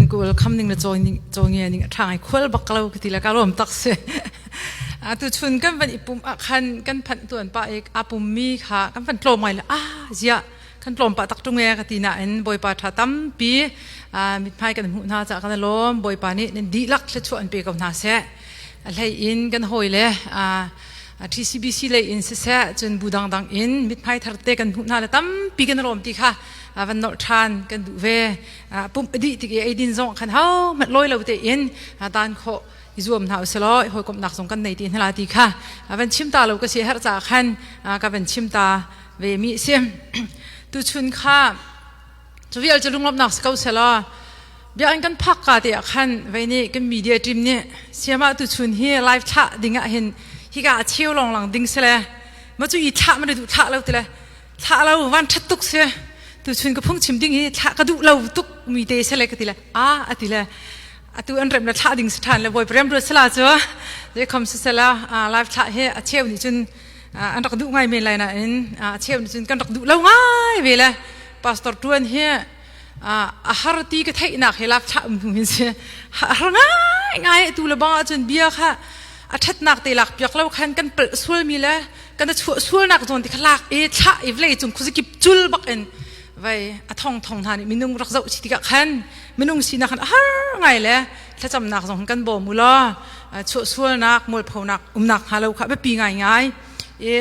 Nan ku welcome ning le caw ning caw nge ning a ṭha ngai khual bak lo ka ti le ka lawm tak si. Atu chun kan van i pum ah khan kan phanh tuan pa i aa pummi kha kan van tlawm ngai le ah ziah kan tlawm pah tak ṭung e ka ti nain Bawipa ṭha tampi mithmai kan hmuh hna caah kan i lawm. Bawipa nih nan dihlak thluachuah an pe ko hna seh. A hlei in kan hawile TCBC lei in siseh cun bu dangdang in mithmai thar te kan hmuh hna le tampi kan lawm ti kha van nolh ṭhan kan duh ve. Pumh dih tik i eidin zong khan ho hmanh lawi lo tein dan khawh i zuam hna usih law hawikomhnak zong kan nei ti hna la ti kha van chim ta lo ka si herh caah khan ka van chim ta ve mi si. Tuchun kha cu vial cu lunglawmhnak si ko selaw biakinn kan phak ka te ah khan vei nih kan media team nih siama tuchun hi live thlah ding ah hin hika a cheu lawng lang ding sile ma cu i thlah ma duh thlah lo tile thlah lo van ṭhat tuk si tuchun ka phung chim ding hi thlah ka duh lo tuk mi te sele ka ti le a ati le atu an rem le thlah ding si ṭhan le bawi prem ruat sala cu zei khom si sela live thlah hi a cheu nih cun an rak duh ngai men lai nain a cheu nih cun kan rak duh lo ngai ve le pastor tuan hi a har ti ka theihnak hi lak thlah um hnu hin si har ngai ngai tu le bang ahcun bia kha a ṭhatnak te lak piak lo khan kan palh sual mi le kan a chuah sualnak zawn ti kha lak i thlah i vlei cung khuazakip cul bak in vai a thong thong hna nih minung rak zoh si tikah khan minung sinak khan a har ngai le thlacamnak zong kan bawm u law chuah sualnak mualphonak umnak hnga lo kha biapi ngai ngai i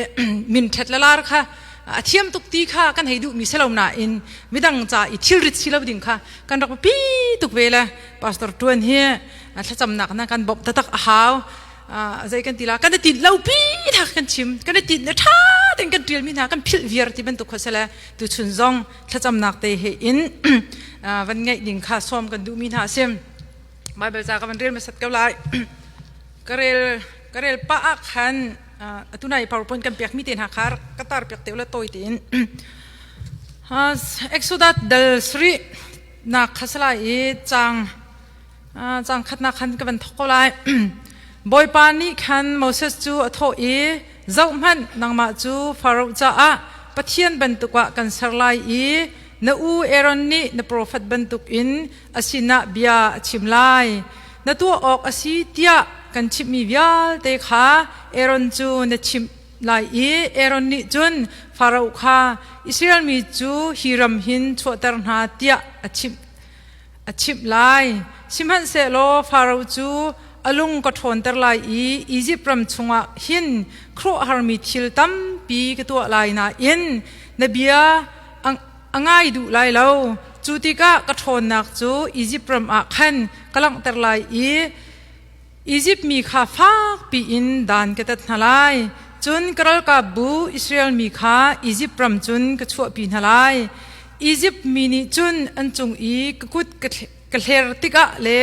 min ṭhet le lar kha a thiam tuk ti kha kan hei duhmi si lo nain midang ca i thilrit si lo ding kha kan rak pi tuk ve le pastor tuan hi thlacamnak na kan bawmh taktak a hau. Zei kan ti la, kan i tinh lo pi hna kan chim, kan i tinh le ṭha tein kan ṭialmi hna kan philh viar ti bantuk kha sele tuchun zong thlacamnak te he in van ngeih ding kha sawm kan duhmi hna a si. Bible ca ka van rel hmasat ko lai. Ka rel ka rel pah ah khan atu nai PowerPoint kan pekmi te hna kha ka tar piak te ula tawi tein. Exodus dal sri nak kha salai i cang cang khatnak khan ka van thok ko lai. Bawipa nih khan Moses cu a thawh i, Zohhmanh, nangmah cu Faraoh caah Pathian bantuk ah kan ser lai i na u Aaron nih na profet bantukin a sinah bia a chim lai. Na tuah awk a si tiah kan chimhmi vialte kha Aaron cu na chimh lai i Aaron nih cun Faraoh kha Israel mi cu hi ram hin chuahter hna tiah a chimh a chimh lai. Sihmanhsehlaw Faraoh cu a lung ka ṭhawnter lai i Izipt ram chungah hin khuaruahharmi thil tampi ka tuah lai nain na bia a ngai duh lai lo. Cu tikah ka ṭhawnnak cu Izipt ram ah khan ka langhter lai i Izipt mi kha fak piin dan ka tat hna lai. Cun ka ralkapbu Israel mi kha Izipt ram cun ka chuahpi hna lai. Izipt mi nih cun an cung i ka kut ka hler tikah le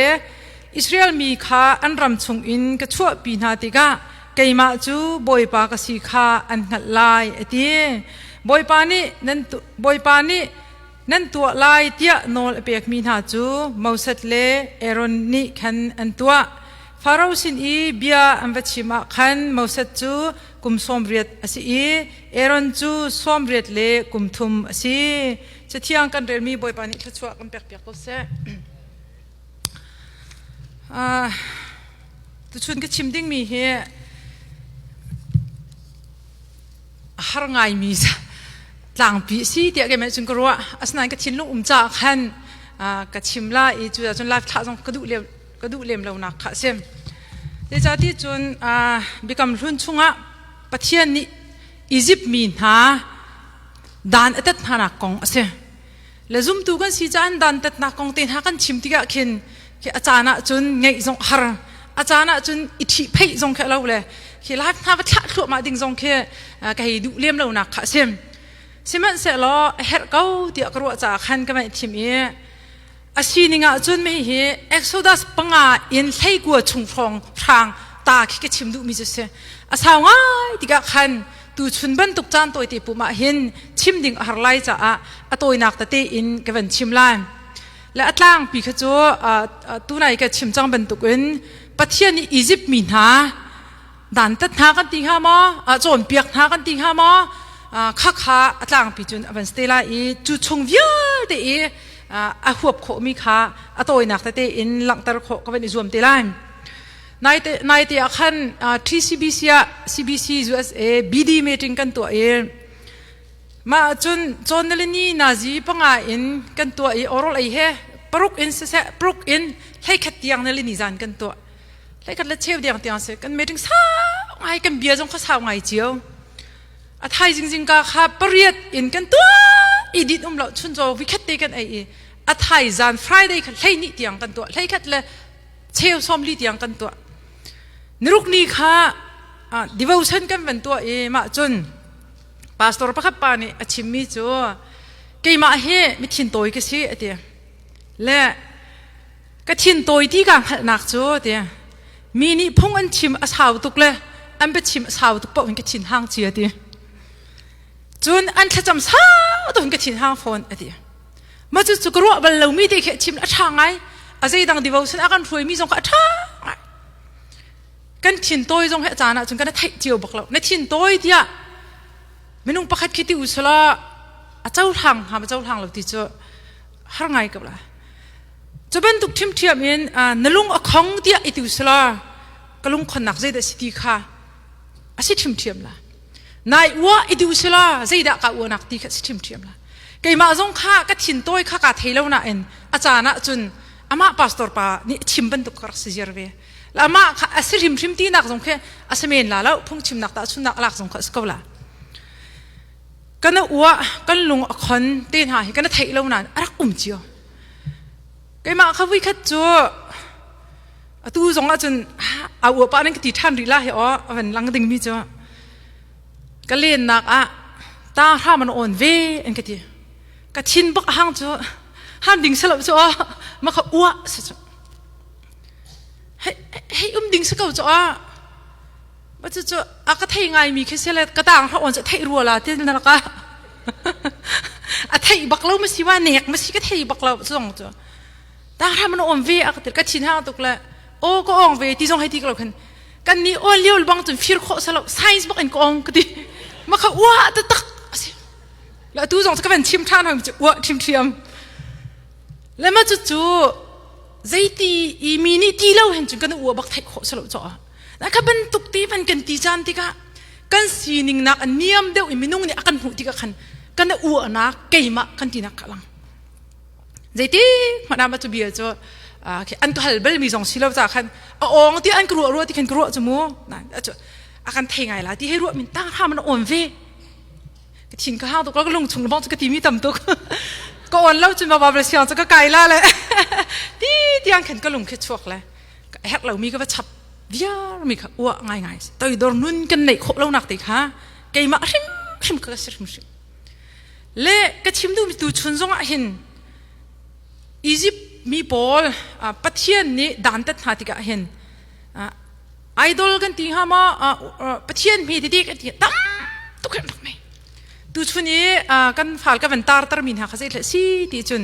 Israel mi kha an ram chungin ka chuahpi hna tikah keimah cu Bawipa ka si kha an hngalh lai, a ti. Bawipa nih nan Bawipa nih nan tuah lai tiah nawl a pekmi hna cu Moses le Aaron nih khan an tuah. Faro sin i bia an va chim ah khan Moses cu kum 80 a si i Aaron cu 80 le kum thum a si. Cathiang kan relmi Bawipa nih thluachuah kan pekpiak ko seh. Tuchun ka chim dingmi hi a har ngaimi tlangpi si tiah keimah cun ka ruah. Asinain ka thinlung um caah khan ka chim la i cu cun live thlah zong ka duh lem ka duh lem lonak kha a si. Zeicahti cun Biakam Hlun chungah Pathian nih Izipt mi hna dan a tat hnanak kong a si. Le zumtu kan si caah dantatnak kong te hna kan chim tikah khin khi a caan ah cun ngeih zong har, a caan ah cun i ṭhihpheih zong khi a lo le khi live hna va thlah thluahmah ding zong khi ka hei duh lem lonak kha a si. Sihmanhsehlaw a herh ko tiah ka ruah caah khan ka van i thim i a sining ah cun mi hi Exodus 5 in 19 chung hrawng hrang ta khi ka chim duhmi cu si. A sau ngai tikah khan tuchun bantuk caan tawite pum ah hin chim ding a har lai caah a tawinak tete in ka van chim lai. Le a tlangpi kha cu tunai ka chim cang bantukin Pathian nih Izipt mi hna dantat hna kan ti hnga maw, cawnpiak hna kan ti hnga maw, khakha a tlangpi cun a van ste lai i cu chung vialte i a huap khawhmi kha a tawinak tete in langhter khawh ka van i zuam te lai. Naite naite ah khan TCBC ah CBC USA BD meeting kan tuah i mah cun cawnalini nazi panga in kan tuah i oral ei he paruk in siseh paruk in hleikhat tiang nalini zan kan tuah. Hleikhat le cheu deng tiang si kan meeting sau ngai kan bia zong kha sau ngai cio. A thaizing zingka kha pariat in kan tuah i dit um lo chuncaw vikhat te kan ei i a thaizan Friday kha hleihnih tiang kan tuah hleikhat le cheu sawmli tiang kan tuah. Niruk ni kha devotion kan van tuah i mah cun pastor pakhat pa nih a chimmi cu keimah hi mithin tawi ka si a ti. Le ka thin tawi ti ka hngalhnak cu ti mi nih phung an chim a sau tuk le an biachim a sau tuk paoh in ka thin hang chia ti cun an thlacam sau tuk in ka thin hang fawn a ti ma cu cu ka ruah bal lomi te khi a chim a ṭha ngai a zeidang devotion a kan hruaimi zong kha a ṭha ngai kan thin tawi zong hi a caan ah cun kan theih cio bak lo na thin tawi tiah minung pakhat khi ti usala a cohlang hnga ma cohlang lo ti cu har ngai ko la Cu bantuk ṭhiamṭhiam in na lung a khong tiah i tu sila ka lungkhonnak zeidah si ti kha a si ṭhiamṭhiam la. Nai ua i duh sila zeidah ka uanak ti kha si ṭhiamṭhiam la. Keimah zong kha ka thin tawi kha kaa thei lo nain a caan ah cun amah pastor pa nih chim bantuk ka rak si ziar ve. Amah kha a si hrimhrim tinak zong khi a si men la lo phungchimnak tahchunnak a lak zong kha a si ko la. Kan a ua kan lung a khon te hna hi kan a theih lo nain a rak um cio. Keimah kha vuikhat cu atu zong ahcun a ua pah nan ka ti ṭhan rih la hi aw a van lang dingmi cu ka lennak ah ta hram an awn ve an ka ti. Ka thin bak a hang cu han ding selo cu aw ma kha ua si cu. Hei hei um ding si ko cu aw. Ma cu cu a ka thei ngaimi khi sele ka tang hra on cu theih rua la ti na laka. A theih bak lo ma si wa nek ma si ka thei bak lo zong cu. Ta hram an om ve a ka ti ka thin hang tuk le o ka ong ve ti zong hei ti ko khan kan ni on lio bang cun fir khawh salo science bak in ka ong ka ti ma kha ua ta tak asi la tu zong ka van chim than hang cu ua thim thiam le ma cu cu zeiti i mi nih ti lo hen cun kan ua bak theih khawh salo cho na kha bantuk ti van kan ti caan tikah kan sining nak a niam deuh i minung nih a kan hmuh tikah khan kan uahnak keimah kan tinak kha lang zeiti hmanh ah cu bia cu an ka hal bal mi zong si lo ca khan a awng ti an ka ruah ruah ti khan ka ruah cu mu a kan thei ngai la ti hei ruah min tang hram an awn ve ka thin ka hang tuk ka lung chung bong cu ka ti mi tam tuk ka on lo cun ba ba siang cu ka kai la le ti tiang khan ka lung khi chuak le herh lo mi ka va chap viar mi kha uah ngai ngai toidor nun kan neih khawh lo nak te kha keimah hrim hrim ka si hrim hrim le ka chim duhmi tu chun zong ah hin Egypt mi pawl Pathian nih dantat hna tikah hin idol kan ti hnga maw Pathian hme tete kan ti tam tuk hin rak nei tu chun i kan fal ka van tar tar mi hna kha zei si ti cun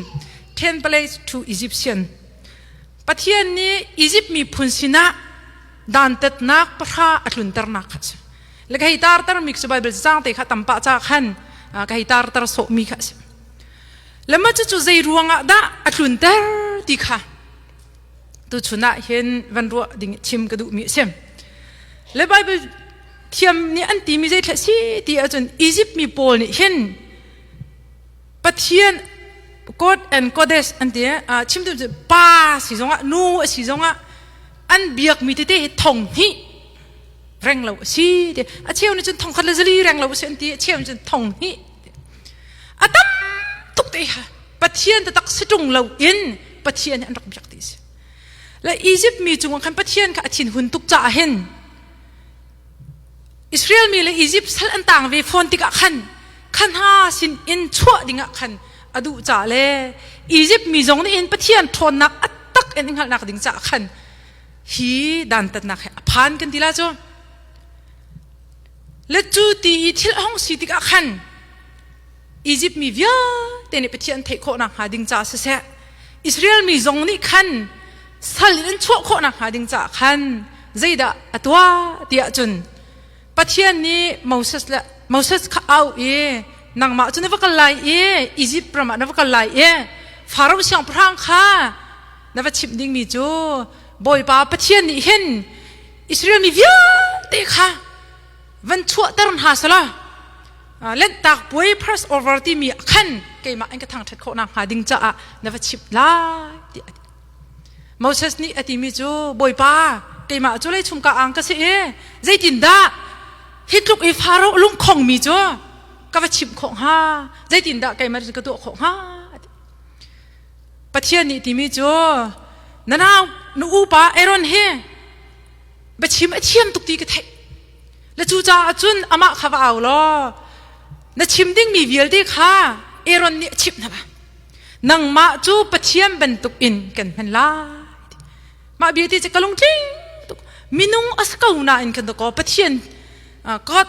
ten place to Egyptian Pathian nih Egypt miphun sinah dantatnak pahra a tlunternak kha a si. Le ka hei tarter mi cu Bible cang te kha tampa ca khan ka hei tarter sawh mi kha a si. Le ma cucu zei ruangah dah a tlunter ti kha tuchun ah hin van ruah ding chim ka duh mi a si. Le Bible thiam nih an ti mi zei thla si ti ahcun Egypt mi pawl nih hin Pathian God and Goddess an ti chim tu pa si zongah nu a si zongah an biakmi tete hi thong hnih reng lo a si ti a cheu nih cun thong khat le zali reng lo a si an ti a cheu nih cun thong hnih a tam tuk te ha Pathian taktak si ṭung lo in Pathian hi an rak biak ti si le Egypt mi cungah khan Pathian kha a thin hun tuk caah hin Israel mi le Egypt sal an tang ve fawn tikah khan kha hna sin in chuah dingah khan a duh ca le Egypt mi zong nih hin Pathian ṭhawnnak a tak in hngalhnak ding caah khan hi dantatnak hi a phan kan ti la cu le cu ti i thil a hung si tikah khan Egypt mi vialte nih Pathian theih khawh nakhnga ding caah siseh Israel mi zong nih khan sal in an chuah khawh nakhnga ding caah khan zeidah a tuah tiah cun Pathian nih Moses le Moses kha au i nangmah cu na va kal lai i Egypt ram ah na va kal lai i. Faro siangpahrang kha na va chimh dingmi cu Bawipa Pathian nih hin Israel mi vialte kha van chuahter hna sala Lanhtak puai Passover timi ah khan keimah in ka thangṭhat khawh nakhnga ding caah na va chimh lai tiah a ti. Moses nih a timi cu Bawipa keimah cu lei chung ka ang ka si i zeitindah hi tluk i Faro lungkhongmi cu ka va chimh khawh hnga zeitindah keimah ka tuah khawh hnga Pathian nih timi cu na nau na upa Aaron hi biachim a thiam tuk ti ka theih le cucaah cun amah kha va au law na chim dingmi vialte kha Aaron nih a chimh hna nangmah cu Pathian bantuk in kan hman lai mah bia ti cu ka lungtling tuk minung a si ko nain kan ko Pathian God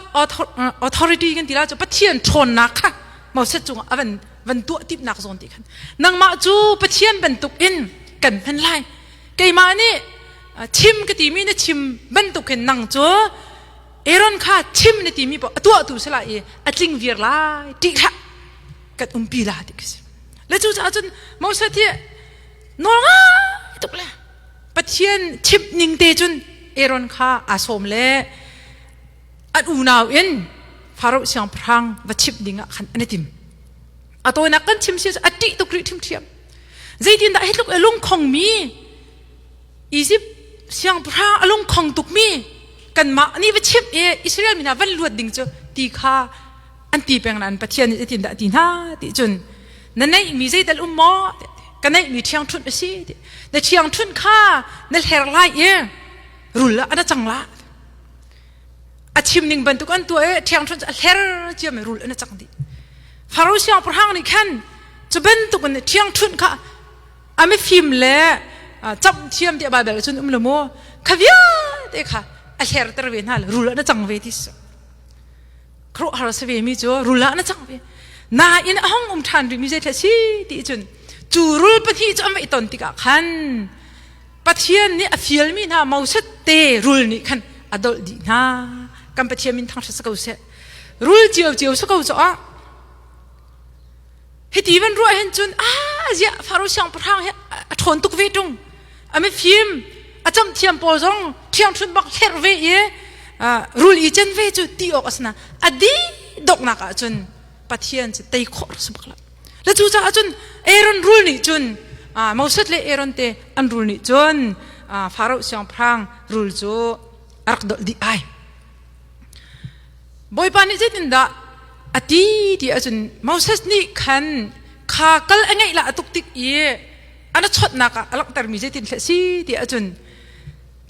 authority kan ti la cu Pathian ṭhawnnak kha Moses cungah a van van tuah timhnak zawn ti khan nangmah cu Pathian bantuk in kan hman lai keimah nih chim ka timi na chim bantukin nang cu Aaron kha chim na timi paoh a tuahtu si lai i a tling viar lai ṭih hlah kan umpi la ti khi si le cucaah cun Moses hi nawl ngai tuk le Pathian chimh ning te cun Aaron kha aa sawm le an unau in Faro siangpahrang va chimh ding ah khan an i tim a tawinak kan chim si a ṭih tuk rih ṭhiamṭhiam zeitindah hi tluk i lungkhongmi Izipt siangpahrang a lungkhong tukmi kanmah nih va chimh i Israel mi hna van luat ding cu ti kha an ti peng nain Pathian nih zeitindah a ti hna ti cun na neihmi zeital um maw ka neihmi ṭhiangṭhunh a si ti na ṭhiangṭhunh kha na hler lai i rul ah ana cang la a chim ning bantuk an tuah i ṭhiangṭhunh cu a hler ciam i rul an cang dih Faro siangpahrang nih khan cu bantuk in ṭhiangṭhunh kha a mifim le camh thiam tiah Baibal cun um lo mu kha vialte kha a hlerter ve hna le rul ah na cang ve ti si khuaruahhar si ve mi cu rul ah na cang ve nain a hong um ṭhan rih mi zei si ti cun cu rul pahnih cu an va i ton tikah khan Pathian nih a fialmi hna Moses te rul nih khan a dolh dih hna kan Pathian min thangṭhat si ko seh rul cio cio si ko cu ah Hiti van ruah hin cun ah ziah Faro siangpahrang hi a ṭhawn tuk ve ṭung. A mifim a camhthiam pawl zong ṭhiangṭhunh bak hlerh ve i rul i cen ve cu ti awk a si na a dih donghnak ah cun Pathian cu tei khawh rak si bak lo. Le cucaah cun Aaron rul nih cun Moses le Aaron te an rul nih cun Faro siangpahrang rul cu a rak dolh dih ai. Bawipa nih zeitindah a ti ti ahcun Moses nih khan kha kal a ngeih lah a tuk tik i an a chawnhnak ah a langhtermi zeitin hleh si ti ahcun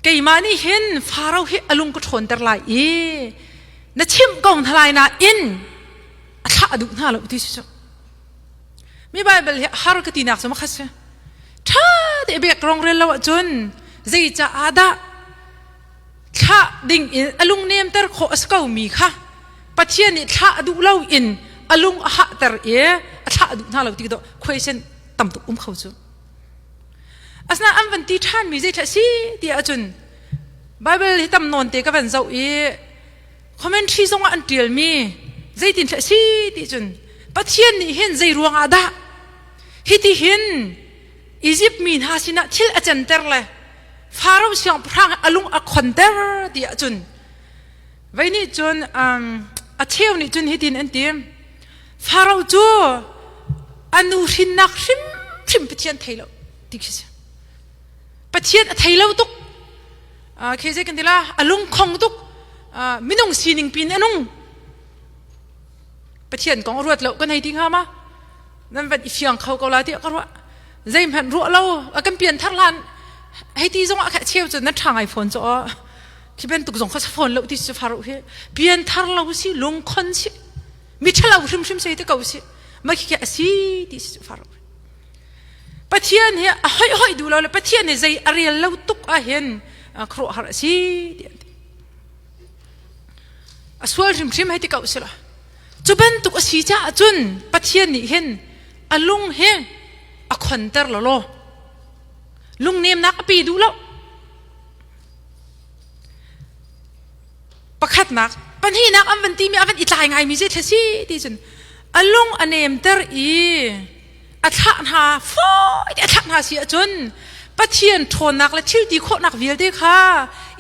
keimah nih hin Faro hi a lung ka ṭhawnter lai i na chimh ko hna lai nain a thlah a duh hna lo ti si cu mi Baibal hi har ka tinak cu makhat si ṭha te bek rong rel lo ahcun zei caah dah thlah ding in a lung nemter khawh a si komi kha Pathian nih thlah a duh lo in a lung a hahter i a thlah a duh hna lo ti dawh question tam tuk um kho cu. Asinain an van ti ṭhanmi zei thla si ti ahcun Bible hi tam nawn te ka van zoh i commentary zong ah an ṭialmi zeitin thla si ti cun Pathian nih hin zei ruang ah dah hiti hin Izipt mi hna sinah thil a canter le Faro siangpahrang a lung a khonter ti ahcun vei nih cun a cheu nih cun hitin an ti Faro cu a nu hrinnak hrimhrim Pathian thei lo ti khi si Pathian a thei lo tuk khi zei kan ti la a lung khong tuk minung sining pin a nung Pathian kong a ruat lo kan hei ti hnga ma nan van i fiang kho ko la tiah ka ruah zeihmanh ruah lo a kan pian thar hlan hei ti zong ah kha cheu cu na ṭha ngai fawn cu aw khi bantuk zong kha sa fawn lo ti cu faru hi pian thar lo si lungkhon si mi ṭhalo hrimhrim sei te ko si ma khi khi a si ti si cu faru Pathian hi a hoih hoih duh lo le Pathian hi zei a rel lo tuk ah hin khuaruahhar a si ti an ti a sual hrimhrim hei ti ko si lo cu bantuk a si caah cun Pathian nih hin a lung hi a khonter lo law lungnemnak a pe duh lo pakhatnak pahnihnak an van timi a van i tlai ngaimi zei thla si ti cun a lung a nemter i. A thlah hna fawi te a thlah hna si ahcun Pathian ṭhawnnak le thil ti khawhnak vialte kha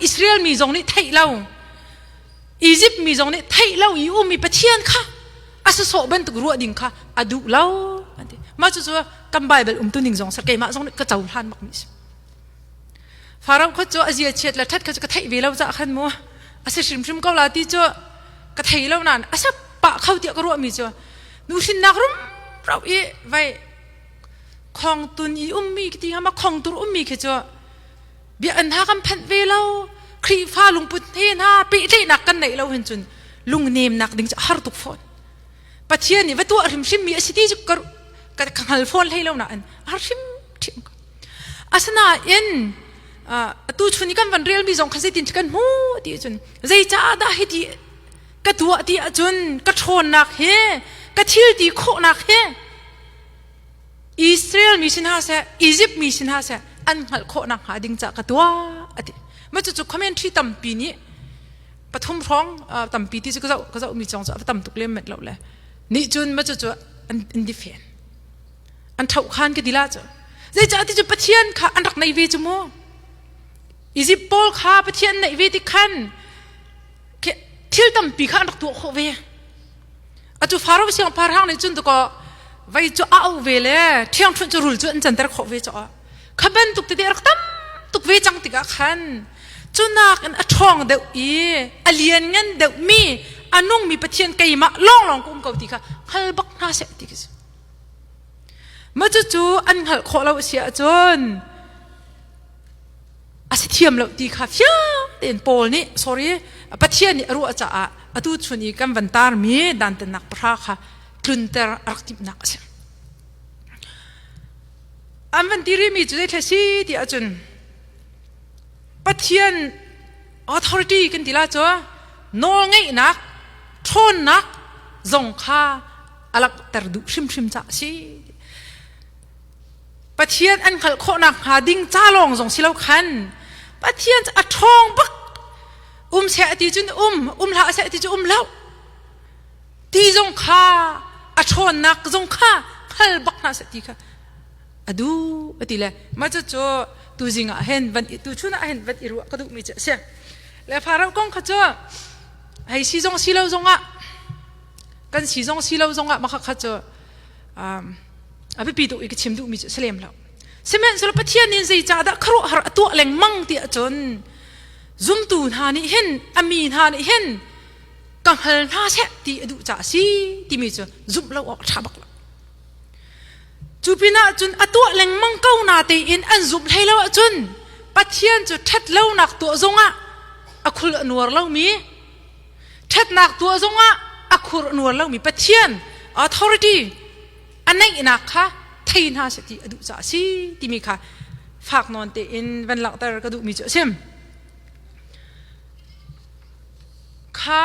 Israel mi zong nih theih lo Egypt mi zong nih theih lo i ummi Pathian kha a sasawh bantuk ruah ding kha a duh lo an ti. Mah cucu kan Bible umtu ning zong ser keimah zong nih ka cohlan bak mi si. Farao kha cu a zia chiat le ṭhat kha cu ka theih ve lo cah khan mu a si hrimhrim ko la ti cu ka thei lo nain a sap pah kho tiah ka ruahmi cu nu hrinnak rumro i vai khong tun i ummi ti ma khong tur ummi khi cu bia an ha kan phanh ve lo Khrihfa lungput he hna pehtlaihnak kan neih lo hin cun lungnemnak ding cu har tuk fawn Pathian nih va tuah hrimhrim mi a si ti cu ka ka hngal fawn hlei lo nain har hrim ṭhim ko Asinain atu chun i kan van relmi zong kha zeitin kan hmu ti cun zeicaah dah hiti ka tuah ti ahcun ka ṭhawnnak he ka thil ti khawhnak he Israel mi sin ha seh Egypt mi sin ha seh an hngalh khawhnak hnga ding ca ka tuah ati ma cucu commentary tampi nih pathum hrawng tampi ti cu ka zoh ka zoh mi cong cu a tam tuk lem met lo le nih cun ma cucu an an difen An ṭhoh khan ka ti la cu. Zeicah ti cu Pathian kha an rak nei ve cu mu. Egypt pawl kha Pathian neih ve ti khan thil tampi kha an rak tuah khawh ve. Atu Faro siangpahrang nih cun tukaw vei cu a auh ve le ṭhiangṭhunh cu rul cu an canter khawh ve caw. Kha bantuk tete rak tam tuk ve cang tikah khan cunak in a ṭhawng deuh i a lianngan deuhmi a nungmi Pathian keimah lawnglawng ka um ko ti kha hngal bak hna seh ti khi si. Mah cucu an hngalh khawh lo a si ahcun a si thiam lo ti kha fiang tein Paul nih sorry Pathian nih a ruah caah atu chun i kan van tarmi dantatnak pahra kha tlunter a rak timhnak a si. An van ti rihmi cu zei si ti ahcun Pathian authority kan ti la cu nawlngeihnak ṭhawnnak zong kha a langhter duh hrimhrim caah a si. Pathian an hngalh khawhnak hnga ding ca lawng zong si lo khan Pathian a ṭhawng bak um seh a ti cun um um hlah seh a ti cu um lo ti zong kha a ṭhawnnak zong kha hngal bak hna seh ti kha a duh a ti le mah cucu tuzing ah hin van tuchun ah hin van i ruah ka duhmi cu a si le Pharaoh kong kha cu hei si zong si lo zongah kan si zong si lo zongah mah kha cu a biapi tuk i ka chim duhmi cu a si lem lo sihmanhsehlaw Pathian nih zeicahdah khuaruahhar a tuah lengmang ti ahcun zumtu hna nih hin a mi hna nih hin ka hngal hna seh ti a duh caah a si timi cu zumh lo awk a ṭha bak lo cu pinah cun a tuah lengmang ko na tein an zumh hlei lo ahcun Pathian cu ṭhat lonak tuah zongah a khul a nuar lomi Ṭhatnak tuah zongah a khur a nuar lomi Pathian authority a neihnak kha thei hna seh ti a duh caah a si timi kha fak nawn tein van langhter ka duhmi cu a si. Kha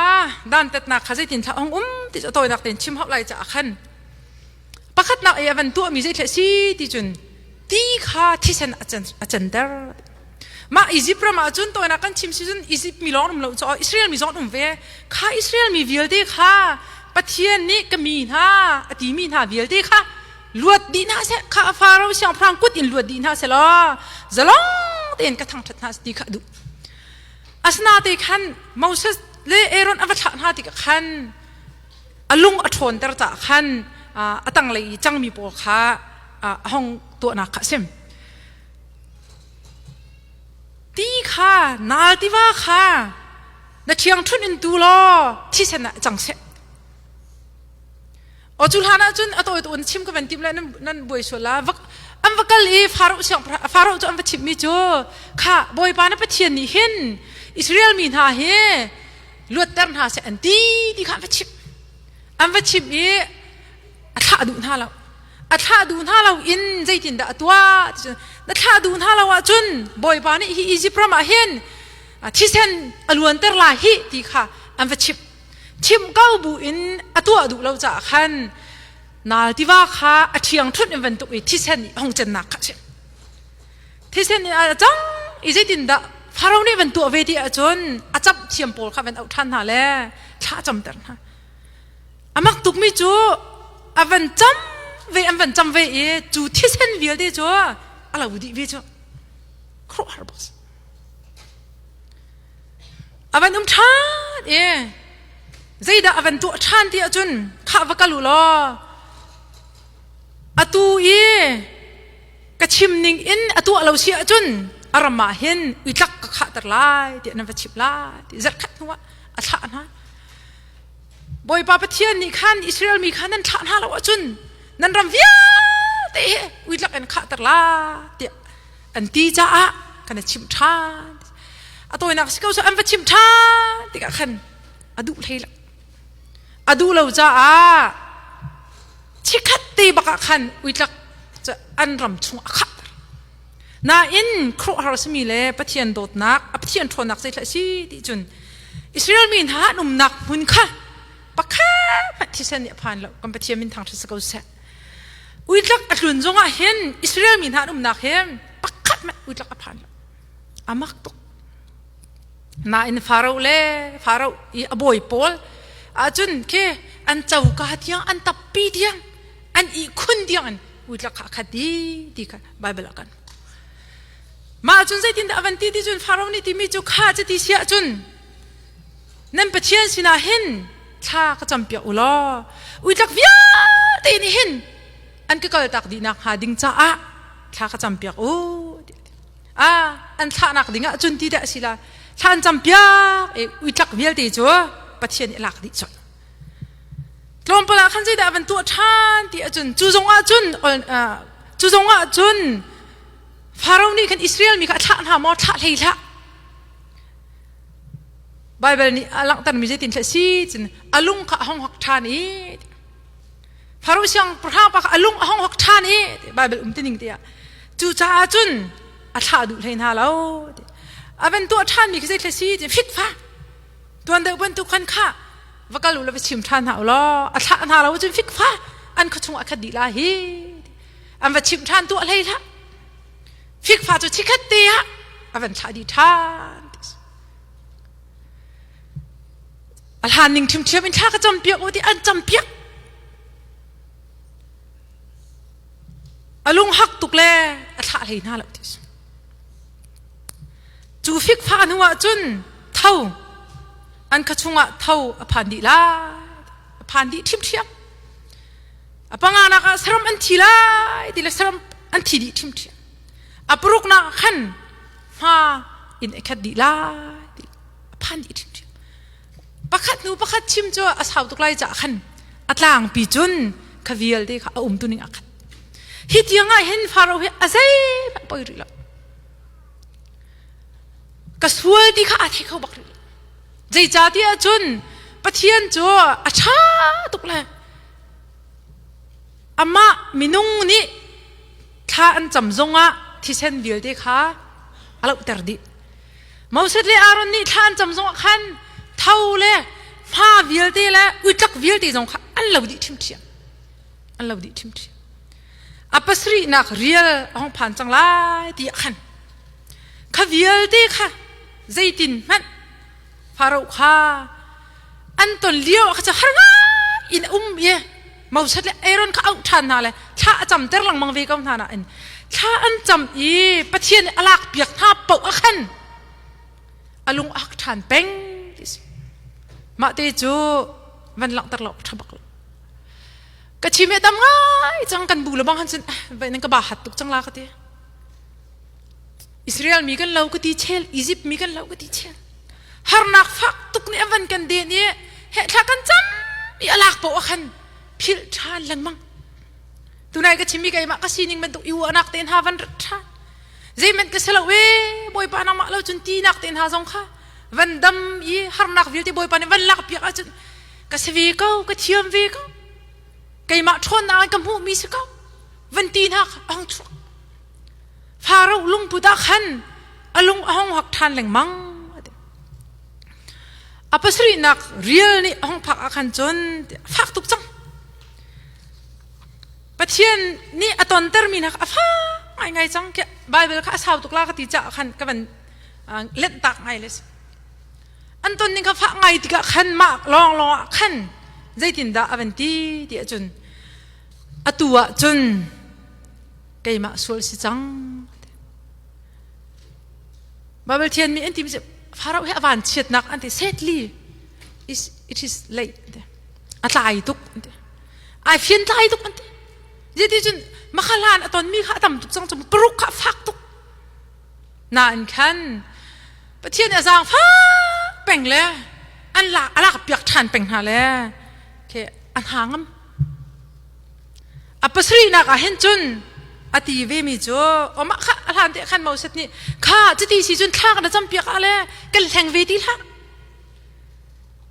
dantatnak kha zeitin thla hong um ti cu a tawinak tein chim hau lai caah khan pakhatnak i a van tuahmi zei si ti cun ti kha thisen a canter Mah Egypt ram ah cun tawinak kan chim si cun Egypt mi lawng um lo caah Israel mi zong an um ve. Kha Israel mi vialte kha Pathian nih ka mi hna a timi hna vialte kha luat dih hna seh kha Faro siangpahrang kut in luat dih hna seh law zalong tein ka thangṭhat hna ti kha a duh. Asinain khan Moses le Aaron a va thlah hna tikah khan a lung a ṭhawnter caah khan a tanglei i cangmi pawl kha a hong tuahnak kha a sim. Ti kha nal tiva kha na ṭhiangṭhunh in tu law thisen ah cang seh. Aw cu hlan ah cun a tawi tu in chim ka van tim le nan buai sual la an va kal i Faro siang Faro cu an va chimmi cu kha Bawipa na Pathian nih hin Israel mi hna hi luatter hna seh an ti ti kha an va chimh an va chimh i a thlah duh hna lo a thlah duh hna lo in zeitindah a tuah ti na thlah duh hna lo ahcun bawipa nih hi Egypt ram ah hin thisen a luanter lai hi ti kha an va chimh chimh ko bu in a tuah duh lo caah khan nal tiva kha a ṭhiang ṭhunh in bantuk i thisen i hong cennak kha chim thisen in a cang i zeitindah Faro nih van tuah ve ti ahcun a camh thiam pawl kha van auh ṭhan hna le thla camter hna A mak tukmi cu a van cam ve an van cam ve i cu thisen vialte cu a lo dih ve cu khuaruahhar bak si. A van um ṭhan i zeidah a van tuah ṭhan ti ahcun khah va kal u law atu i ka chim ning in a tuah lo si ahcun a ram ah hin uitlak ka khahter lai tiah nan va chimh lai ti zarhkhat hnu ah a thlah hna. Bawipa Pathian nih khan Israel mi kha nan thlah hna lo ahcun nan ram vialte hi uitlak in khahter lai tiah an ti caah kan i chimh ṭhan. A tawinak si ko cu an va chimh ṭhan tikah khan a duh hlei lo. A duh lo caah chikkhat te bak ah khan uitlak cu an ram chung a khahter. Nain khuaruahhar a simi le Pathian dawtnak, a Pathian ṭhawnnak zeithlah a si ti cun Israel mi hna an umnak hmun kha pakhat hmanh thisen nih a phan lo. Kan Pathian min thangṭhat si ko seh. Uitlak a tlun zongah hin Israel mi hna an umnak hi pakhat hmanh uitlak a phan lo. A mak tuk. Nain Faro le Faro i a bawi pawl ahcun khi an coka tiang an tappi tiang an ihkhun tiang in uitlak kha a khat dih ti kha Baibal ah kan Mah cun zeitindah a van ti ti cun Faro nih timi cu kha cuti si ahcun nan Pathian sinah hin thla ka campiak u law uitlak vialte nih hin an ka kaltak dih nakhnga ding caah thla ka campiak u ah an thlahnak ding ah cun ti dah a si la thla an campiak i uitlak vialte cu Pathian nih a lak dih colh tlawmpal ah khan zeidah van tuah ṭhan ti ahcun cu zong ah cun cu zong ah cun Faro nih khan Israel mi kha a thlah hna maw thlah hlei hlah Baibal nih a langhtermi zeitin thlah si cun a lung kha a hong hok ṭhan i Faro siangpahrang pa kha a lung a hong hok ṭhan i Baibal um tining tiah cucaah cun a thlah duh hlei hna lo a van tuah ṭhanmi khi zei thla si ti fikfa tuan deuh bantuk khan kha va kal u la va chim ṭhan hna u law a thlah hna lo cun fikfa an khuachung a khat dih la hi an va chimh ṭhan tuah hlei hlah fikfa cu chikhat te ah a van thlah dih ṭhan a hlan ning ṭhiamṭhiam in thla ka campiak u ti an campiak a lung hak tuk le a thlah hlei hna lo ti cu fikfa hnu ah cun tho an kha chungah tho a phan dih lai a phan dih ṭhiamṭhiam a panganak ah saram an thi lai ti le saram an thi dih ṭhiamṭhiam a paruknak ah khan hma in a khat dih lai ti a phan dih ṭhiamṭhiam pakhat hnu pakhat chim cu a sau tuk lai caah khan a tlangpi cun kha vialte kha a um tuning a khat hi tiang ah hin Faro hi a zeihmanh poi rih lo ka sual ti kha aa thei kho bak rih lo zeicahtiah cun Pathian cu a ṭha tuk le amah minung nih thla an cam zongah thisen vialte kha a lohter dih Moses le Aaron nih thla an cam zongah khan tho le hma vialte le uitlak vialte zong kha an lo dih ṭhiamṭhiam an lo dih ṭhiamṭhiam a pasarihnak rial a hung phan cang lai ti ah khan kha vialte kha zeitin hmanh Faro kha an ton lio ah kha har ngai in a um i Moses le Aaron kha auh ṭhan hna le thla a camter lengmang ve ko hna nain thla an cam i Pathian nih a lak piak hna paoh ah khan a lung a hak ṭhan peng ti si. Mah te cu van langhter lo ṭha bak lo. Ka chim he tam ngai cang kan bu le bang han cun vai nan ka ba hat tuk cang la ka ti. Israel mi kan lo ka ti chel, Egypt mi kan lo ka ti chel. Harnak fak tuk nih a van kan den i he thla kan cam i a lak poah khan philh ṭhan lengmang. Tunai ka chimmi keimah ka sining bantuk i uahnak te hna van rat ṭhan. Zeihmanh ka si lo ee Bawipa nangmah lo cun tinak te hna zong kha van dam i harnak vialte Bawipa nih van lak piak ahcun ka si ve ko, ka thiam ve ko. Keimah ṭhawnnak in ka hmuhmi si ko. Van ti hna kha a hung chuak. Faro lungput ah khan a lung a hung hak ṭhan lengmang. A pasarihnak rial nih a hung phak ah khan cun fak tuk cang. Pathian nih a tontermi hna kha a fak ngaingai cang. Bible kha a sau tuk la ka ti caah khan ka van lenhtak ngai le si. An ton ning kha fak ngai tikah khan mah lawnglawng ah khan zeitindah a van ti ti ahcun. Atu ah cun keimah sual si cang. Bible thian mi an ti mi Pharaoh hi a van chiatnak an ti sadly is it is late a tlai tuk an ti ai fian tlai tuk an ti Zeiti cun makhalan a ton mi kha a tam tuk cang cu paruk kha a fak tuk nain khan Pathian a zaang fak peng le an lak a lak piak ṭhan peng hna le ke a hna ngam a pasarihnak ah hin cun a ti ve mi cu omah kha a hlan te khan Moses nih kha cuti si cun thla kan cam piak ah le kan hleng ve ti hlah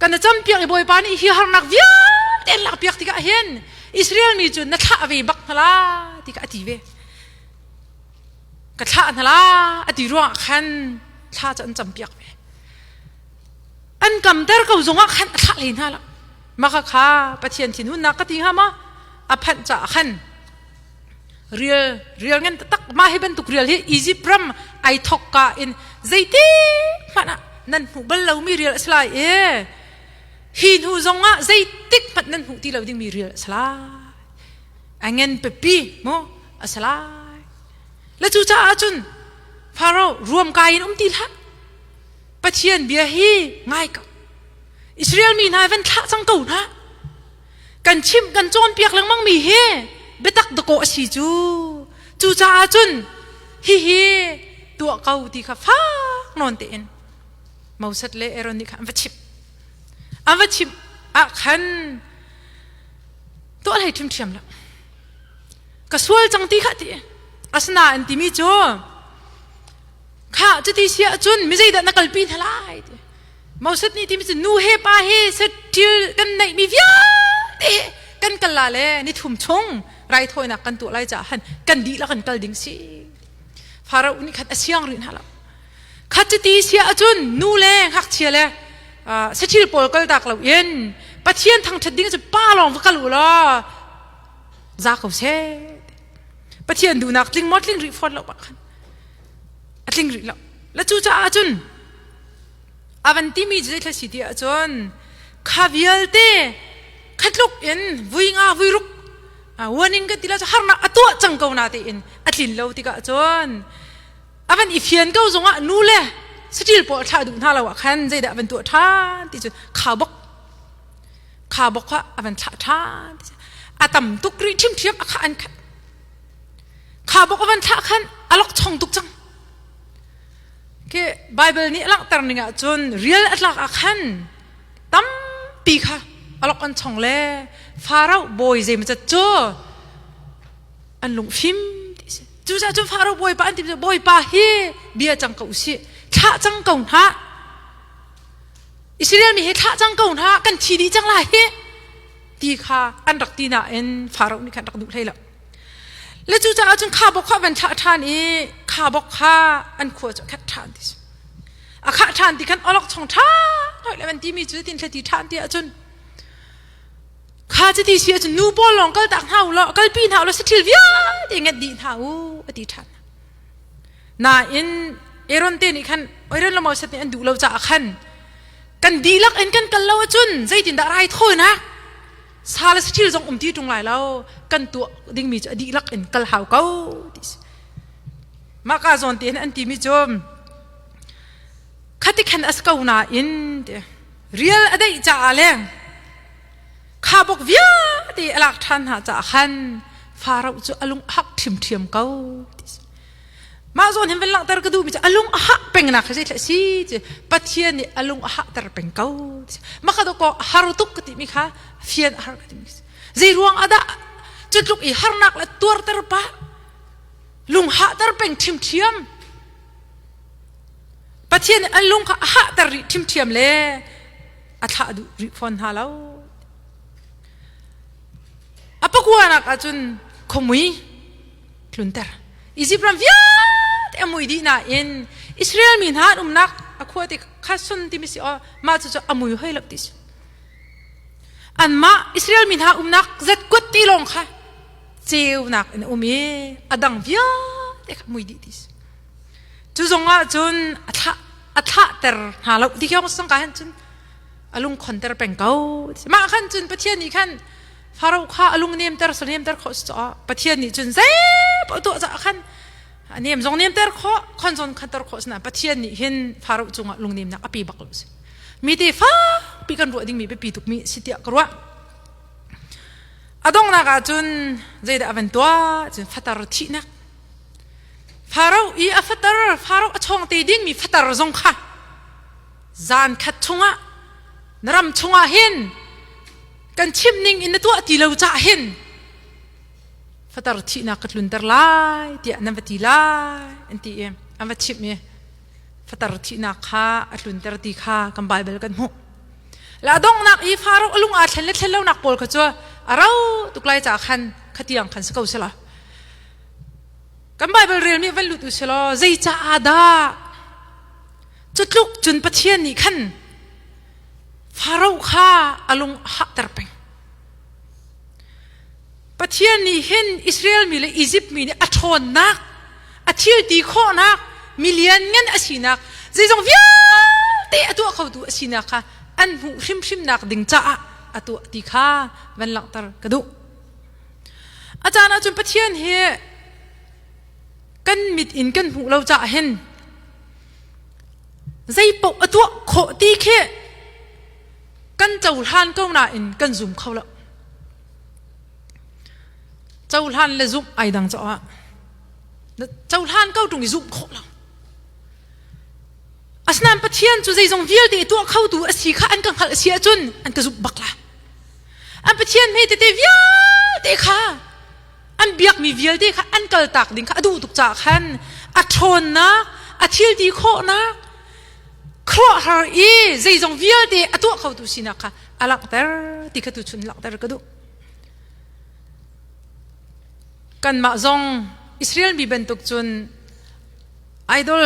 kan campiak i Bawipa nih hi harnak vialte an lakpiak tikah hin Israel mi cu na thlah ve bak hna la ti kha a ti ve ka thlah hna la a ti ruangah khan thla cu an campiak ve an kamter ko zongah khan a thlah hlei hna lo maka kha Pathian thinhunnak ka ti hnga ma a phanh caah khan rial rial ngan tak mah hi bantuk rial hi Egypt ram ai thok ka in zeiti hmanh ah nan hmuh bal lomi rial a si lai i hi hnu zong ah zeitik hmanh nan hmuh ti lo dingmi rial a si lai a ngen pipi mu a si lai le cu caah cun Pharaoh ruam kai in um ti hlah Pathian bia hi ngai ko Israel mi hna van thlah cang ko hna kan chimh kan cawnpiak lengmang mi hi biatak dakaw a si cu cucaah cun hihi tuah ko ti kha fak nawn tein Moses le Aaron nih khan an va chimh an va chimh ah khan tuah hlei ṭhiamṭhiam lo ka sual cang ti kha ti asinain timi cu kha cuti si ahcun mi zeidah na kalpi hna lai ti Moses nih timi cu nu he pa he saṭil kan neihmi vialte kan kal la le ni thum chung raithawinak kan tuah lai caah han kan dihlak kan kal ding si. Pharaoh nih khan a siang rih hna lo. Khat cuti si ahcun nu le ngakchia le saṭil pawl kal tak lo in Pathian thangṭhat ding cu pa lawng va kal u law za ko seh. Pathian duhnak tling maw tling rih fawn lo bak khan a tling rih lo. Le cu caah cun A van timi cu zeithla si ti ahcun kha vialte khatluk in vui nga vui ruk warning kan ti la cu harnak a tuah cang ko na tein a tlin lo tikah cun a van i fian ko zongah nu le saṭil pawl thlah duh hna lo ah khan zeidah van tuah ṭhan ti cu kha bok kha bok kha a van thlah ṭhan a tam tuk rih ṭhimṭhiam a kha an khat kha bok a van thlah khan a lok chong tuk cang Khi Bible nih a langhter ning ahcun rial a tlak ah khan tampi kha a lok an chong le Pharaoh bawi zeimawzat cu an lungfim ti si. Cucaah cun Pharaoh bawipa an ti bawipa hi bia cang ko usih thlah cang ko hna Israel mi hi thlah cang ko hna kan thi dih cang lai hi ti kha an rak ti nain Pharaoh nih khan rak duh hlei lo. Le cucaah cun khabok kha van thlah ṭhan i khabok kha an khua cu a khat ṭhan ti si. A khah ṭhan ti khan olok chung ṭha hoi le van timi cu tin thlati ṭhan ti ahcun kha cuti si ahcun nu pawl lawng kal tak hna u law kalpi hna u law saṭhil vialte nget dih hna u a ti ṭhan. Nain Aaron te nih khan Aaron le Moses nih an duh lo caah khan kan dihlak in kan kal lo ahcun zeitindah raithawinak sa le saṭil zong um ti ṭung lai lo kan tuah dingmi cu a dihlak in kal hau ko ti si mah ka zawn te an timi cu khati khan as ko nain ti rial a deih caah le kha bok vialte a lak ṭhan hna caah khan Pharaoh cu a lung a hak ṭhiamṭhiam ko ti si Mah zawn hin van langhter ka duhmi cu a lung a hah pengnak hi zeitleh si ti Pathian nih a lung a hahter peng ko mah kha ko har tuk ka timi kha fian a har ka timi zei ruang ah dah cu tluk i harnak le tuarter pah lung hahter peng ṭhimṭhiam Pathian nih an lung kha a hahter rih ṭhimṭhiam le a thlah duh rih fawn hna lo a pakuanak ahcun khomui tlunter. Izipt ram vialte a mui dih nain Israel mi hna an umnak a khua ti kha sun timi si aw mah cu cu a mui hoi lo ti si. Anmah Israel mi hna umnak zat kuat ti lawng kha ceunak in a um i a dang vialte kha mui dih ti si. Cu zong ah cun a thlah a thlahter hna lo ti kyong sangka han cun a lung khonter peng ko. Mah khan cun Pathian nih khan. Faro kha a lung nemter sa nemter khawh si caah Pathian nih cun zeipaoh tuah caah khan a nem zong nemter khawh khon zong khanter khawh sina Pathian nih hin Faro cungah lungnemnak a pe bak lo si. Mi te fakpi kan ruah dingmi biapi tukmi si tiah ka ruah. A donghnak ah cun zeidah a van tuah cun fatar thihnak. Faro i a fatar Faro a chawng te dingmi fatar zong kha zan khat chungah na ram chungah hin kan chimh ning in na tuah ti lo cah hin fatar thihnak ka tlunter lai tiah nan va ti lai an ti i an va chimh i fatar thihnak kha a tlunter ti kha kan Baibal kan hmuh. La donghnak i Faro a lung aa thlen le thlen lonak pawl kha cu a rau tuk lai caah khan khatiang khan si ko selaw. Kan Baibal relmi van lut u selaw zei caah dah cu tluk cun Pathian nih khan Faro kha a lung a hahter peng. Pathian nih hin Israel mi le Izipt mi nih a ṭhawnnak, a thil ti khawhnak, mi lianngan a sinak, zeizong vialte a tuah khotu a sinak kha an hmuh hrimhrimnak ding caah a tuah ti kha van langhter ka duh. A caan ahcun Pathian hi kan mit in kan hmuh lo caah hin zeipaoh a tuah khawh ti khi kan cohlan ko nain kan zum kho lo. Cohlan le zumh ai dang caah cohlan ko ṭung i zumh khawh lo. Asinain Pathian cu zeizong vialte tuah khotu a si kha an ka hngalh a si ahcun an ka zumh bak la. An Pathian hme tete vialte kha an biakmi vialte kha an kaltak ding kha a duh tuk caah khan a ṭhawnnak, a thil ti khawhnak, khuaruahhar i zeizong vialte a tuah khotu sinak kha a langhter ti kha tuchun langhter ka duh. Kanmah zong Israel mi bantuk cun idol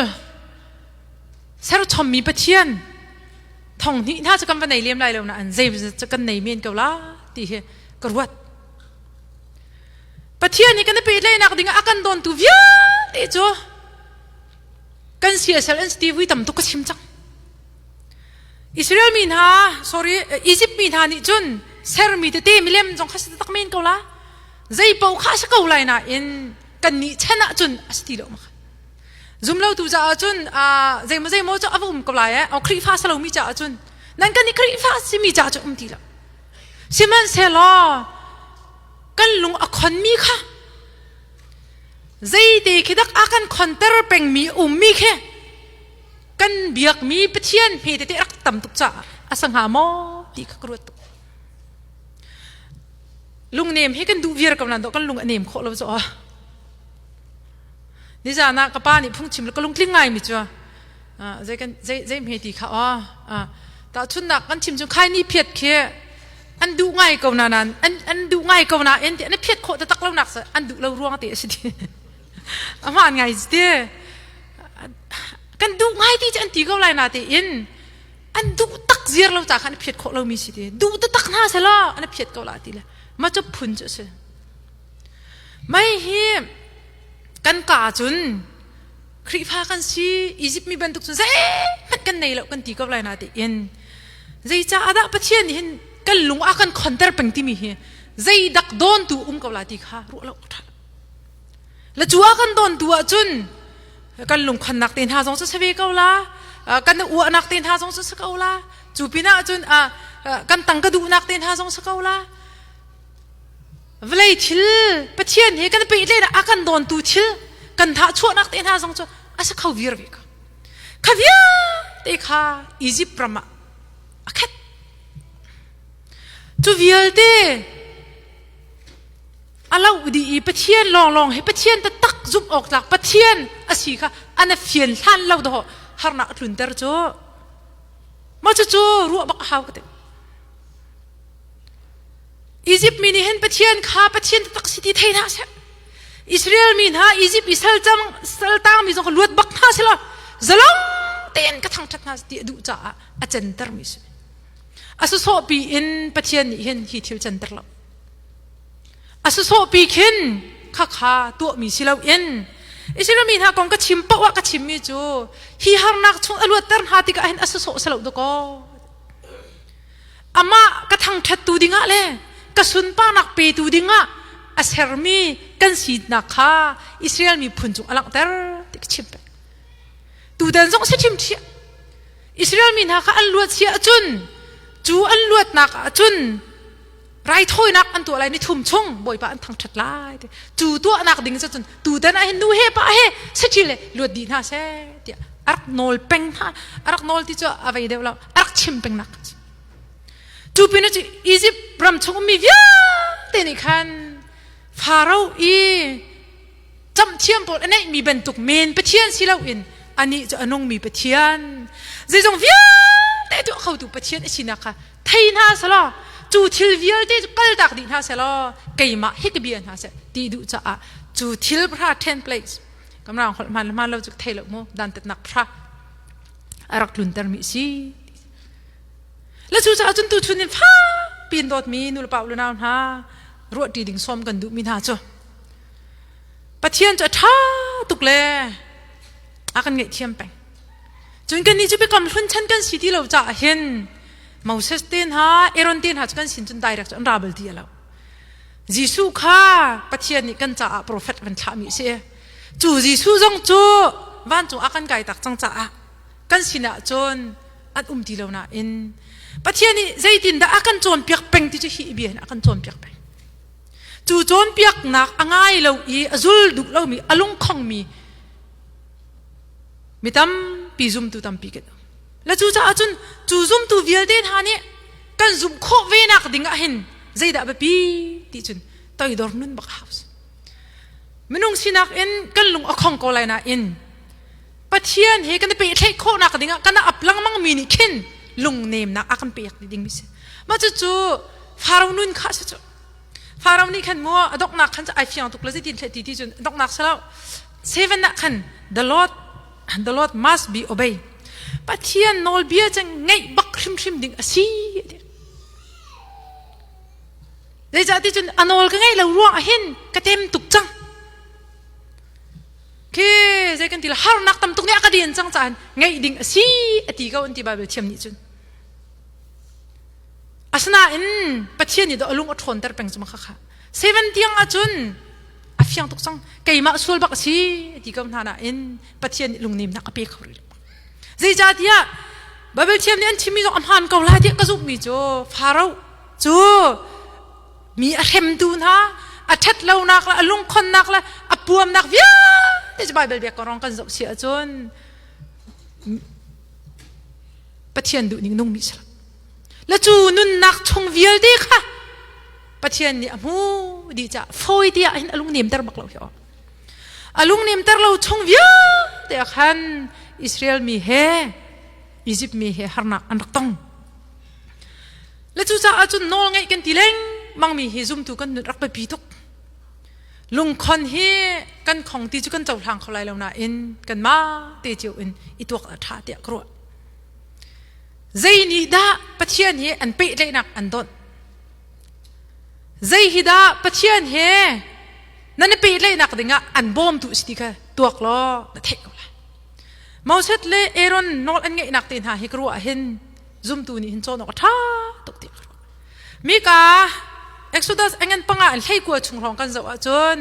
serchommi Pathian thong hnih hna cu kan va nei lem lai lo nain zei cu kan nei men ko la ti hi ka ruat. Pathian nih kan i pehtlaihnak ding ah a kan dawntu vialte cu kan siasal an si ti vui tam tuk ka chim cang. Israel mi hna, sorry, Egypt mi hna nih cun sermi tete milem zong kha si tak men ko la. Zei paoh kha a si ko lai nain kan nih chan ah cun a si ti lo ma. Zumlotu caah cun zeimaw zeimaw cu a va um ko lai eh. Khrihfa si lomi caah cun nan kan i Khrihfa simi caah cun um ti lo. Sihmanhsehlaw kan lung a khonmi kha zeite khi dak a kan khonter pengmi ummi khi kan biakmi Pathian hme tete rak tam tuk caah a sa hnga maw ti kha ka ruat tuk. Lungnem hi kan duh viar ko nan kan lung a nem khawh lo cu Nizan ah ka pa nih phungchim ka lungtling ngai mi cu zei kan zei zei hme ti kha aw tahchunnak kan chim cu khai ni phiat khi an duh ngai ko na nan an an duh ngai ko na en ti an phiat khawh taktak lo nak an duh lo ruang te a si ti a hmaan ngai ti kan duh ngai ti cu an ti ko lai na tein an duh tak ziar lo ca kha an phiat khawh lomi si ti duh taktak hna selaw an phiat ko la ti le ma cu phun cu a si mei hi kan ka cun Khrihfa kan si Egypt mi bantuk cun zeihmanh kan nei lo kan ti ko lai na tein zeicah dah Pathian nih hin kan lung a kan khonter peng timi hi zeidak dawntu um ko la ti kha ruah lo ṭha La cu a kan dawntu ahcun kan lungkhonnak te hna zong cu si ve ko la kan uahnak te hna zong cu si ko la cu pinah cun kan tangka duhnak te hna zong si ko la vawlei thil Pathian he kan pehtlaih a kan dawntu thil kan thahchuahnak te hna zong cu a si kho vir ve ko kha vialte kha Egypt ram ah a khat cu vialte a lo dih i Pathian lawnglawng hi Pathian taktak zumh awk tlak Pathian a si kha an a fian hlan lo dawh harnak a tlunter cu mah cucu ruah bak a hau ka ti Egypt mi nih hin Pathian kha Pathian taktak si ti thei hna seh Israel mi hna Egypt i sal cang sal tang mi zong kha luat bak hna selaw zalong tein ka thangṭhat hna ti a duh caah a canter mi si a sawsawhpi in Pathian nih hin hi thil canter lo A sawsawhpi khin khakha tuahmi si loin Israel mi hna kong ka chim paoh ah ka chimmi cu hi harnak chung a luatter hna tikah hin a sawsawh si lo dakaw. Amah ka thangṭhattu dingah le ka sunparnak petu dingah a sermi kan sinak kha Israel miphun cung a langhter ti ka chim peng. Tutan zong si ṭhimṭhiam. Israel mi hna kha an luat si ahcun cu an luatnak ahcun raithawinak an tuah lai ni thum chung Bawipa an thangṭhat lai ti. Cu tuahnak ding cun tutan ah hin nu he pa he saṭhil he luat dih hna seh tiah a rak nawl peng hna. A rak nawl ti cu a vei deuh lo. A rak chim peng nak. Cu pin cu Egypt ram chung ummi vialte nih khan Faro i camhthiam pawl a neihmi bantuk men Pathian si loin anih cu a nungmi Pathian zeizong vialte tuah khotu Pathian a sinak kha thei hna selaw cu thil vialte cu kaltak dih hna selaw keimah hi ka bia hna seh ti duh caah cu thil phra ten place kamrang holh hman hman lo cu thei lo mu dantatnak phra a rak tlunter mi si Le cucaah cun tuchun in fakpi in dawtmi nulepa u le nau hna ruahṭi ding sawm kan duhmi hna cu Pathian cu a ṭha tuk le a kan ngaihthiam peng. Cun kannih cu biakam hlun chan kan si ti lo caah hin Moses te hna, Aaron te hna cu kan sin cun direct cu an ra bal ti lo. Jesuh kha Pathian nih kan caah profet van thlahmi a si. Cu Jesuh zong cu vancung a kan kai tak cang caah kan sinah cun an um ti lo nain Pathian nih zeitindah a kan cawnpiak peng ti cu hi bia hin a kan cawnpiak peng. Cu cawnpiaknak a ngai lo i a zul duh lomi a lungkhongmi mi tampi zumtu tampi kan um. Le cucaah cun cu zumtu vialte hna nih kan zumh khawh ve nak ding ah hin zeidah biapi ti cun toidor nun bak hau Minung sinak in kan lung a khong ko lai nain Pathian he kan i pehtlaih khawhnak dingah kan ap lengmang mi nih khin lungnemnak a kan pek ding mi si. Mah cucu Faro nun kha si cu. Faro nih khan mu a donghnak khan ai fiang tuk le zeitin thleh ti ti cun donghnak salo seven ah khan the Lord the Lord must be obeyed. Pathian nawlbia cu ngeih bak hrimhrim ding a si. Zeicah ti cun a nawl ka ngeih lo ruang ah hin ka tem tuk cang. Khi zei kan ti la harnak tam tuk nih a ka den cang caan ngeih ding a si a ti ko an ti Bible thiam nih cun. Asinain Pathian nih dawh a lung a ṭhawnter peng cu ma kha kha. Seven tiang ahcun a fiang tuk cang. Keimah sual bak a si a ti ko hna nain Pathian nih lungnemnak a pe kho rih lo. Zeicahtiah Bible thiam nih an chimmi zong a hmaan ko lai tiah ka zumhmi cu Faro cu mi a hremtu hna a ṭhat lonak le a lungkhonnak le a puamnak vialte cu Baibal biak rong kan zoh si ahcun Pathian duhning nungmi si lo. Le cu nunnak chung vialte kha Pathian nih a hmu dih caah fawi te ah hin a lung nemter bak lo hi aw. A lung nemter lo chung vialte ah khan Israel mi he Egypt mi he harnak an rak tong. Le cucaah cun nawl ngeih kan ti lengmang mi hi zumtu kan nun rak biapi tuk. Lungkhon hi kan khong ti cu kan cohlang kho lai lo nain kanmah te cio in i tuak a ṭha tiah ka ruah. Zei nih dah Pathian he an pehtlaihnak an donh? Zei hi dah Pathian he nan i pehtlaihnak dingah an bawmtu si ti kha tuak law na theih ko lai. Moses le Aaron nawl an ngeihnak te hna hi ka ruah hin zumtu nih hin cawn awk a ṭha tuk ti ka ruah. Mika Exodus engen panga an hleikua chung hrawng kan zoh ahcun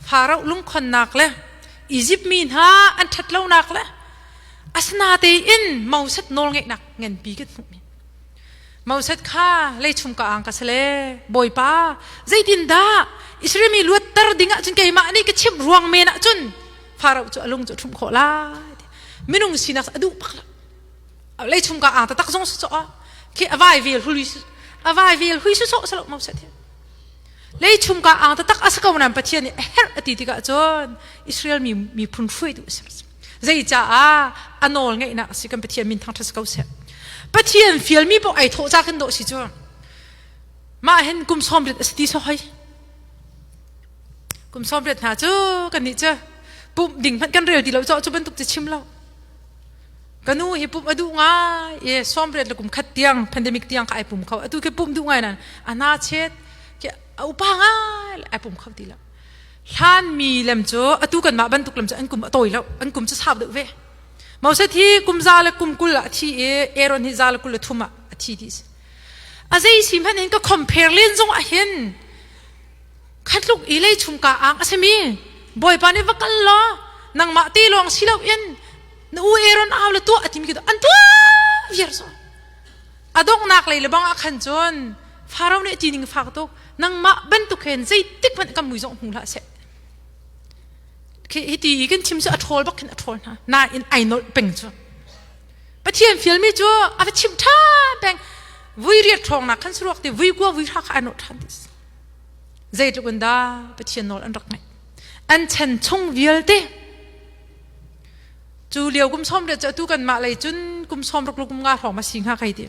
Pharaoh lungkhonnak le Egypt mi hna an ṭhatlonak le asinatein Moses nawlngeihnak nganpi kan hmuhmi. Moses kha leichung ka ang ka sale Bawipa zeitindah Israel mi luatter ding ahcun keimah nih ka chimh ruang men ahcun Pharaoh cu a lung cu a ṭhumh khawh lai. Minung sinak a duh bak lo. Leichung ka ang taktak zong si cawh khi a vai vel hui a vai vel hui su sawh salo Moses hi. Leichung ka ang taktak a si ko nain Pathian nih a herh a ti tikah cun Israel mi miphun hruaitu a si. Zeicaah a nawl ngeihnak a si kan Pathian min thangṭhat si ko seh. Pathian fialmi paoh ai thawh ca kan dawh si cu. Mah hin kum 70 a si ti so hoi. Kum 70 hna cu kan nih cu pumh ding hmanh kan rel ti lo cu bantuk cu chim lo. Ka nu hi pumh a duh ngai i 80 le kum khat tiang pandemic tiang kha ai pum kho. Atu khi pumh duh ngai nan a hna chet khi a upa ngai le ai pum kho ti lo. Hlan mi lem cu atu kanmah bantuk lem cu an kum a tawi lo. An kum cu sau deuh ve. Moses hi kum za le kum 20 ah a thi i Aaron hi za le 23 ah a thi ti si. A zei si hmanh in ka compare len zong ah hin khatluk i lei chung ka ang a simi Bawipa nih va kal law nangmah te lawng si loin na u Aaron au le tuah a timi khi an tuah viar so. A donghnak lei le bang ah khan cun Faro nih ti ning fak tuk nangmah bantuk hen zeitik hmanh kan mui zong hmu hlah seh. Khi hiti i kan chim cu a ṭhawl bak khin a ṭhawl hna. Nain ai nolh peng cu. Pathian fialmi cu a va chimh ṭhan peng. Vui riat ṭhawngnak khan saruak ti vui kua vui hra kha ai nolh ṭhan ti. Zeitluk in dah Pathian nawl an rak ngaih. An chan chung vialte cu lio kum sawm riat cu atu kanmah lei cun kum sawm ruk kum nga hrawng ma si hnga kai ti.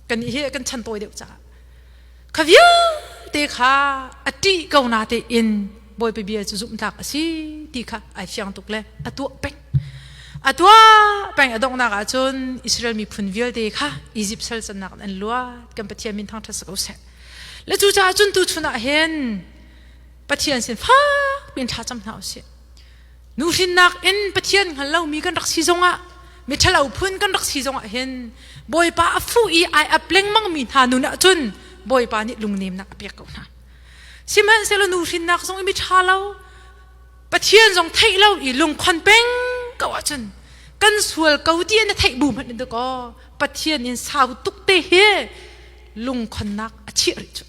Kan hi kan chan tawi deuh caah. Kha vialte kha a ṭih ko na tein Bawipa bia cu zumhtlak a si ti kha ai fiang tuk le a tuah peng. A tuah peng a donghnak ahcun Israel miphun vialte kha Izipt sal cannak in an luat. Kan Pathian min thangṭhat si ko seh. Le cucaah cun tuchun ah hin Pathian sin fak piin thlacam hna usih. Nuhrinnak in Pathian hngal lomi kan rak si zongah miṭhalo phun kan rak si zongah hin Bawipa a fuh i ai ap lengmangmi hna nun ahcun Bawipa nih lungnemnak a pek ko hna. Sihmanhsehlaw nuhrinnak zong i miṭha lo Pathian zong theih lo i lungkhon peng ko ahcun kan sual ko ti na theih bu hmanh in dakaw Pathian in sau tuk te hi lungkhonnak a chiah rih cu.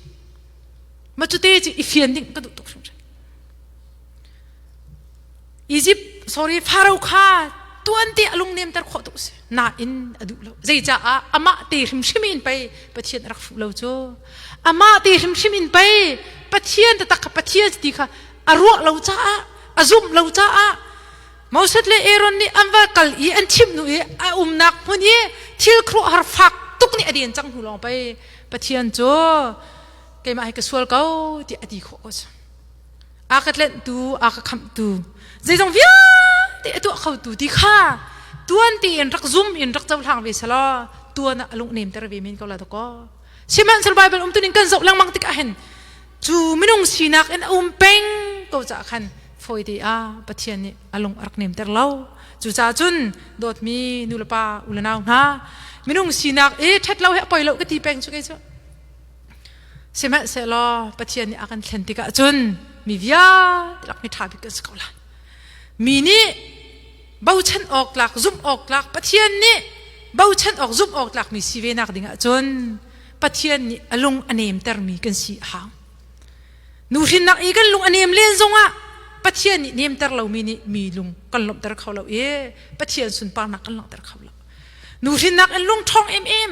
Ma cu te cu i fian ding ka duh tuk hringhran. Egypt sorry Pharaoh kha tuan te a lungnem ter khawh tuk si nain a duh lo zeicaah amah te hrimhrim in pei Pathian a rak fuh lo cu amah te hrimhrim in pei Pathian taktak kha Pathian ti kha a ruah lo caah a zumh lo caah Moses le Aaron nih an va kal i an chimh hnu i a umnak hmun i thil khuaruahhar fak tuk nih a den cang hnu lawng pei Pathian cu keimah hi ka sual ko tiah a ti khawh ko cu a ka tlenhtu a ka khamhtu zeizong vialte a tuah khotu ti kha tuan tein rak zum in rak cohlang ve selaw tuan ah a lung nemter ve men ko la dakaw sihmanhsehlaw Bible um tuning kan zoh lengmang tikah hin cu minung sinak in a um peng ko caah khan fawi te ah Pathian nih a lung a rak nemter lo cucaah cun dawtmi nulepa u le nau hna minung sinak i ṭhat lo hi a poi lo ka ti peng cu kei cu Sihmanhsehlaw Pathian nih a kan thlen tikah cun mi vialte lak mi ṭha bik kan si ko lai. Mi nih bochan awk tlak, zumh awk tlak, Pathian nih bochan awk, zumh awk tlak mi si ve nak ding ahcun Pathian nih a lung a nemtermi kan si a hau. Nuhrinnak i kan lung a nem len zongah Pathian nih nemter lomi nih mi lung kan lawmhter kho lo i Pathian sunparnak kan langhter kho lo. Nuhrinnak in lung ṭhawng emem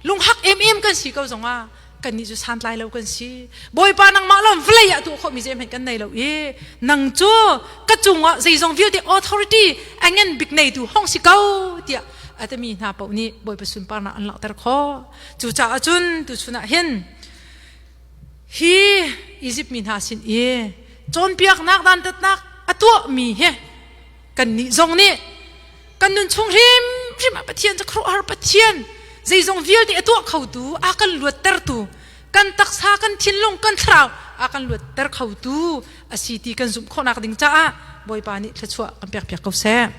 lunghak emem kan si ko zongah kannih cu santlai lo kan si bawipa nangmah lawng vawlei ah tuah khawhmi zeihmanh kan nei lo i nang cu ka cungah zeizong vialte authority a ngan bik neitu hong si ko tiah a timi hna paoh nih bawipa sunparnak an langhter khawh cucaah cun tuchun ah hin hi Egypt mi hna sin i cawnpiaknak dantatnak a tuahmi hi kannih zong nih kan nun chung hrimhrim ah Pathian cu khuaruahhar Pathian zeizong vialte a tuah khotu a kan luattertu kan taksa kan thinlung kan thlarau a kan luatter khotu a si ti kan zumh khawhnak ding caah Bawipa nih thluachuah kan pekpiak ko seh.